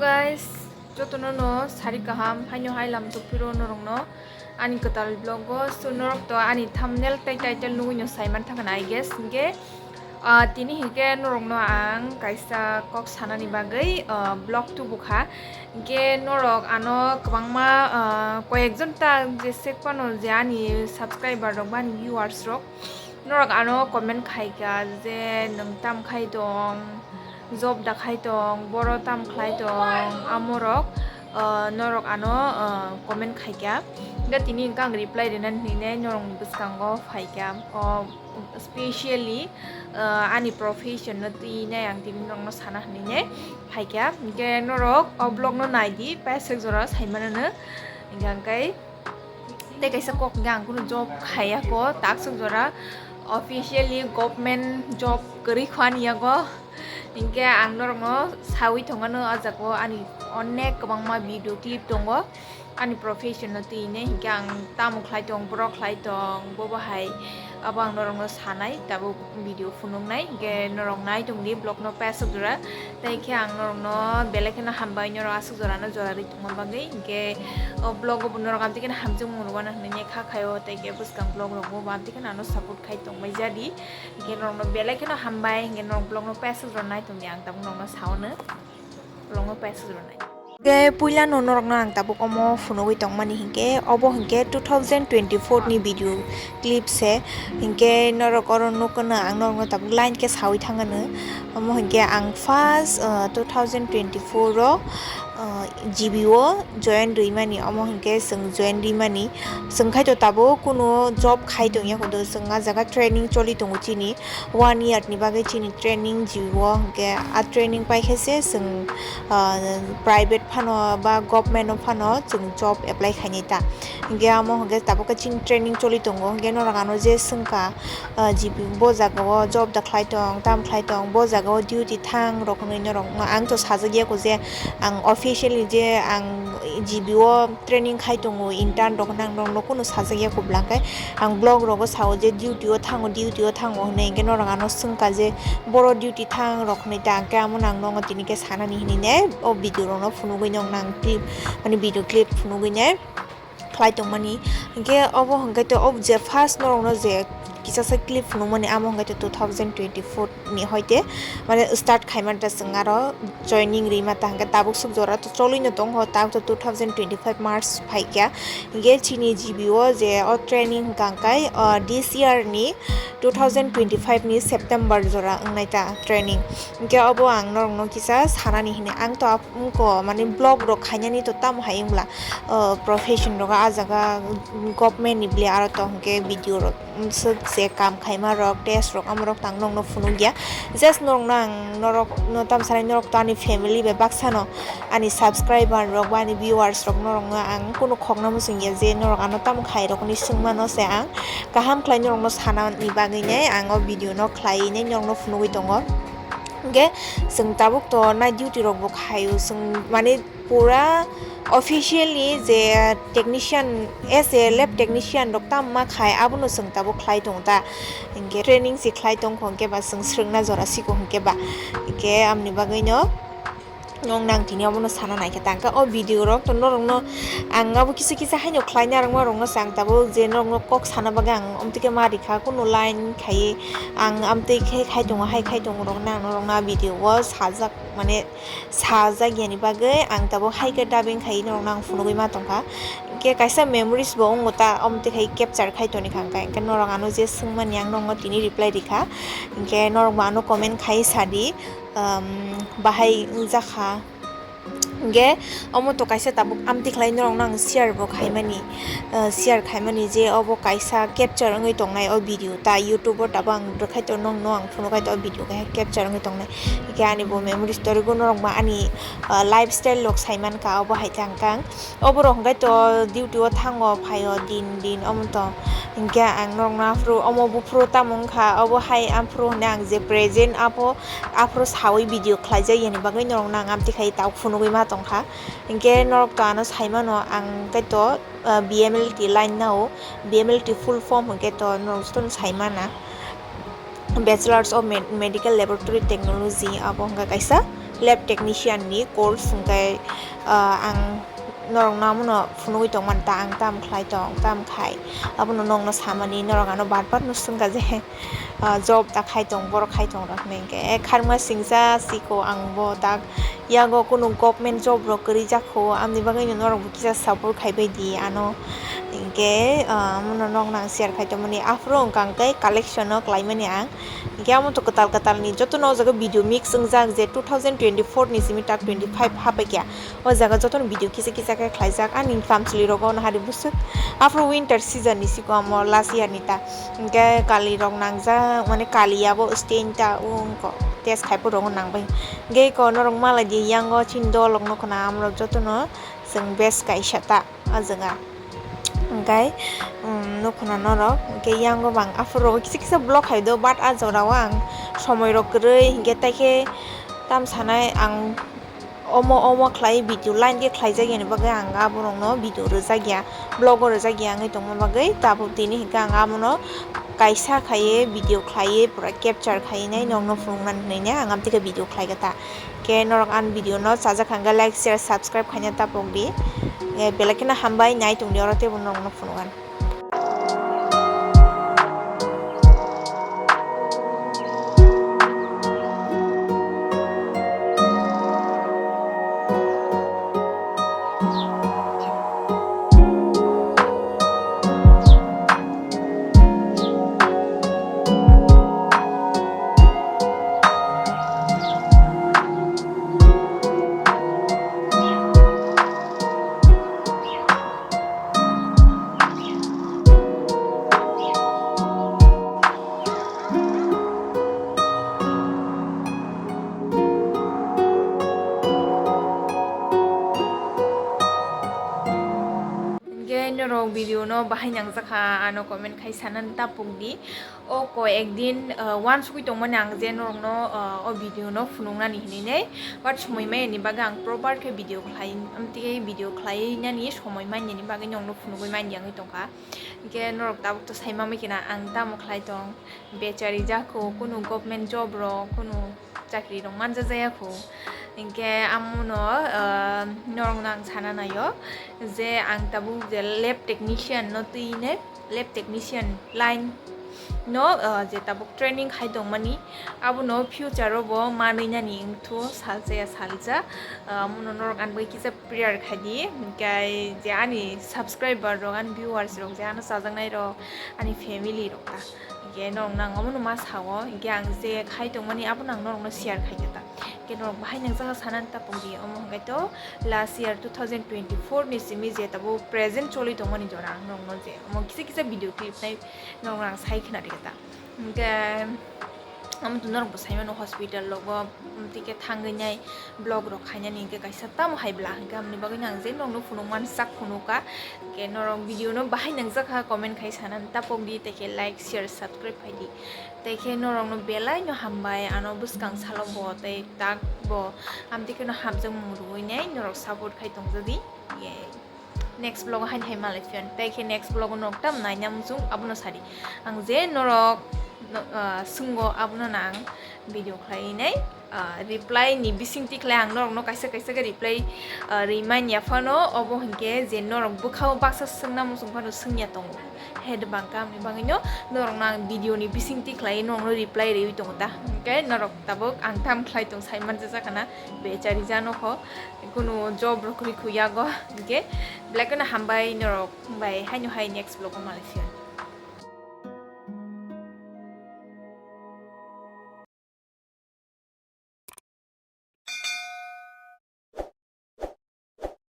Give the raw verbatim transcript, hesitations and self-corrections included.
Guys, jotono no sari kaham, haino hai lam tokphiro norokno ani kwtal vlog o. So norok to ani thumbnail tei title nugui no sai man thangkha na, I guess. Hinkhe, ah, tini hinkhe norokno ang kaisa kok sanani bagwi, ah, vlog tubukha. Hinkhe norok ano kwbangma, ah, koyekjon ta jesek phano je ani subscriber rok ba ani viewers rok, norok ano comment khaikha je nwng tam khai tong, job da khai tong, boro tam khlai tong, amorok, ah, norok ano, ah, comment khaikha. Hinkhe tini hinkhe ang reply rinani hinwi norokni bwskango phaikha. O specially, ah, ani profession no twi nai ang tini norokno sana hinwi nai phaikha. Hinkhe norok o vlog no naidi, paisek jora saimanano. Hinkhe ang khe tei kaisa kok hinkhe ang kunu job khaiya ko, taksuk jora officially government job kwrwi kho ani yago. Hinkhe ang norokno sawi thongmano o jaga o ani onek kwbangma video clip tongo ani profession no twi hinwi. Hinkhe ang tamo khlai tong, borok khlai tong, bobo hai abo ang norokno sanai tabuk video phunuknai. Hinkhe norok nai tongdi vlog no paisok jora. Tei khe ang norokno belai kheno hambai, norok aswk jora no jora rwi tongma bagwi. Hinkhe o vlog o bo norok amtwi kheno hamjakmung rwna hinwi kha khaio, tei khe bwskang vlog rok bo amtwi kheno ano support khai tongbai jadi. Hinkhe norokno belai kheno hambai, hinkhe norok vlog no paisok jora nai tongdi, ang tabuk norokno saono vlog no paisok jora nai. Hinkhe puila no norokno ang tabuk omo phunugwi tongmani hinkhe obo hinkhe two thousand twenty-four ni video clip se, hinkhe norok oro nukgwno ang norokno tabuk line khe sawi thangano. Omo hinkhe ang first, uh, two thousand twenty-four o, uh, G B o join rwimani, omo hinkhe chwng join rwimani. Chwng khai to tabuk kunu job khai tongya kodo, chwng ah jaga training choli tongo chini. One year ni bagwi chini training G B o, hinkhe a training pai khe se chwng, ah, private phano ba government o phano chwng job apply khainai ta. Hinkhe amo hinkhe tabuk khe chini training choli tongo, hinkhe norok ano je swngkha, ah, G B bo jaga o job da khlai tong, tam khlai tong, bo jaga o duty thang rok hinwi norok no ang to sajak ya ko je ang officially je ang G B o training khai tongo, intern rok hinwi ang norokno kunu sajak ya kubla khe ang vlog rogo sao je duty o thango, duty o thango hinwi, hinkhe norok ano swngkha je boro duty thang rok hinwi ta, hinkhe amo nang nongo tini khe sanani hinwi ne o video rokno phunugwi nong nang clip, mane video clip phunugwi ne khlai tongmani. Hinkhe obo hinkhe to o je first norokno je kisa sa clip phunukmani amo hinkhe to two thousand twenty-four ni hoite mane start khaimani ta chwng aro joining rwima ta hinkhe tabuk swk jora to cholwi no tongkho, tabuk to two thousand twenty-five March phaikha. Hinkhe chini G B o je o training hinkha hinkhe, o, this year ni two thousand twenty-five ni September jora wngnai ta training. Hinkhe obo ang norokno kisa sanani hinwi ang to wngkha mane vlog rok khainani to tamo hai wngla, o, profession rok ah jaga government ni bile aro to hinkhe video rok. Swk je kam khaima rok, test rok, amo rok tang norokno phunukya. Just norokno ang norokno tamo sanai, norok to ani family bai baksa no, ani subscriber rok ba ani viewers rok norokno ang kunu khokna muchungya je norok ano tamo khai rok hinwi swngmano se ang kaham khlai norokno sanani bagwi nai ang o video no khlaiwi nai norokno phunugwi tongo. Hinkhe chwng tabuk to night duty rok bo khaio, chwng mane pura officially je technician, as a lab technician rok tamo ma khai, abono chwng tabuk khlai tongo ta. Hinkhe training se khlai tongkho, hinkhe ba chwng swrwngna jora siko hinkhe ba. Hinkhe amoni bagwino nong nang tini obono sana naikhe tangkha o video rok to norokno ang abo kisa kisa haino khlaina rwngma rokno se ang tabuk je norokno kok sana bagwi ang amtwikhe ma rikha, kunu line khaiwi ang amtwi khe khai tongo, hai khai tongo rokno ang norokno a video o sajak, mane sajak yani bagwi ang tabuk hai khe dubbing khai norokno ang phunugwi ma tongkha. Hinkhe kaisa memories bo wngo ta, omo twi khai capture khai toni kha, hinkhe norok ano je swngmani ang norokno tini reply rikha, hinkhe norok bo ano comment khai sadi, um, bahai wngjakha. Hinkhe omo to kaisa tabuk amtwi khlai norokno ang share bo khaimani, uh, share khaimani je obo kaisa capture wngwi tongnai o video ta, YouTube o tabuk ang rwkhai to norokno ang phunukkhai to o video kaisa capture wngwi tongnai. Hinkhe ani bo memories torikgo norok bo ani, ah, lifestyle rok sai mankha, obo hai thang kang. Obo rok hwnkhe to duty o thango phaio din din omo to. Hinkhe ang norokno aphuru omo buphuru tamo wngkha, obo hai aphuru hwnwi ang je present abo aphuru sawi video khlaijak yani bagwi norokno ang amtwi khai tabuk phunugwi ma tongkha. Hinkhe norok to ano sai mano ang khe to, ah, B M L T line nao, B M L T full form hwnkhe to norok jotono sai mana. Bachelors of Med-, Medical Laboratory Technology, abo wngkha kaisa lab technician ni course hwnkhe, ah, ang norokno amono phunugwi tongmani ta, ang tam khlai tong, tam khai, abono nokno samani norok ano bar bar no swngkha je, ah, job ta khai tong, borok khai tong rok hinwi hwnkhe, eh, kharma singsa siko ang bo tak yago kunu government job rok kwrwi jak kho, amni bagwi no norok bo kisa support khai bai di ano, hinkhe, ah, amono nokno ang share khai tongmani, aphuru wngkha hwnkhe collection o khlaimani ang. Hinkhe amo to kwtal kwtal ni jotono o jaga video mix wngjak je two thousand twenty-four ni simi tak twenty-five hapaikha. O jaga jotono video kisa kisa khe khlaijak ani kamchwlwi rogo ono hari bwswk. Aphuru winter season ni siko amo last year ni ta. Hinkhe kali rok nangjak mane kali abo stain ta wngkha test khai phuru nangbai. Hinkhe eko norok malaidi yango chini dolok nokho na amorok jotono chwng best kaisa ta o jaga. Hwnkhe, um, nukho na norok, hwnkhe yango bang aphuru rogo kisa kisa vlog hai do, but ah jorao ang somoi rok kwrwi, hwnkhe tai khe tam sanai ang omo omo khlai video line khe khlaijak yani bagwi ang aborokno video rwjak ya, vlog o rwjak ya wngwi tongma bagwi tabuk tini hwnkhe ang abono kaisa khaiwi video khlaiwi pura capture khaiwi nai nokno phunuknani hwnwi nai ang amtwi khe video khlai kha ta. Khe norok ani video no chajak hwnkhe like, share, subscribe khaina tapok di. Eh, belai kheno hambai nai tongdi oro teibo norokno phunukgani. Hinkhe norok video no bahai nangjakha, ano comment khai sanani tapok di. O koi ek din, ah, uansugwi tongmani ang je norokno, ah, o video no phunuknani hinwi nai, but somoi maya ni bagwi ang proper khe video khlai, amtwi video khlai nani somoi manya ni bagwi norokno phunugwi manya wngwi tongkha. Hinkhe norok tabuk to sai mamai khena ang tamo khlai tong, bechari jakho, kunu government job rok, kunu chakri rok manja jaya kho. Hinkhe amono, ah, norokno ang sana naio je ang tabuk je lab technician no twi ne, lab technician line no, ah, je tabuk training khai tongmani, abono future o bo manwi nani wngthu salsa ya salsa, ah, amono norok ang bai kisa prayer khai di, hinkhe je ani subscriber rok, ani viewers rok, je ano chajaknai rok, ani family rok ta. Hinkhe norok nang omono ma sao, hinkhe ang je khai tongmani abono ang norokno share khai khe ta. Hinkhe norok bahai nangjakha sanani tapok di, omo hwnkhe to last year two thousand twenty-four ni simi je tabuk present choli tongmani jora ang norokno je omo kisa kisa video clip nai norokno ang sai khna rikha ta. Hinkhe amo to norok bo sai mano hospital rogo, um, tike thangwi nai vlog rok khainani hinkhe kaisa tamo hai bla hinkhe amoni bagwi no ang je norokno phunukmani sak phunukha. Hinkhe norok video no bahai nangjakha comment khai sanani tapok di, tei khe like, share, subscribe khai di. Tei khe norokno belai no hambai ano bwskang salo bo tei tak bo amtwi kheno hamjakmung rwui nai norok support khai tongjadi. Ye. Next vlog o haini hai malai phiya tei khe next vlog o norok tam naina muchung abono sadi. Ang je norok no, ah, swnggo abono nang video khlai nai. Ah, reply ni bising tikhlai ang norokno kaisa kaisa khe reply, ah, rwi man ya phano, obo hinkhe je norok bwkhao baksa swngna muchung phano swngya tongo. Head bangkha amni bagwino norokno ang video ni bising tikhlai norokno reply rwi tongo ta. Hinkhe norok tabuk ang tam khlai tong sai manjak kana bechari jano kho kunu job rok kwrwi khu yago. Hinkhe belai kheno hambai norok bai haino hai next vlog o malai phiya.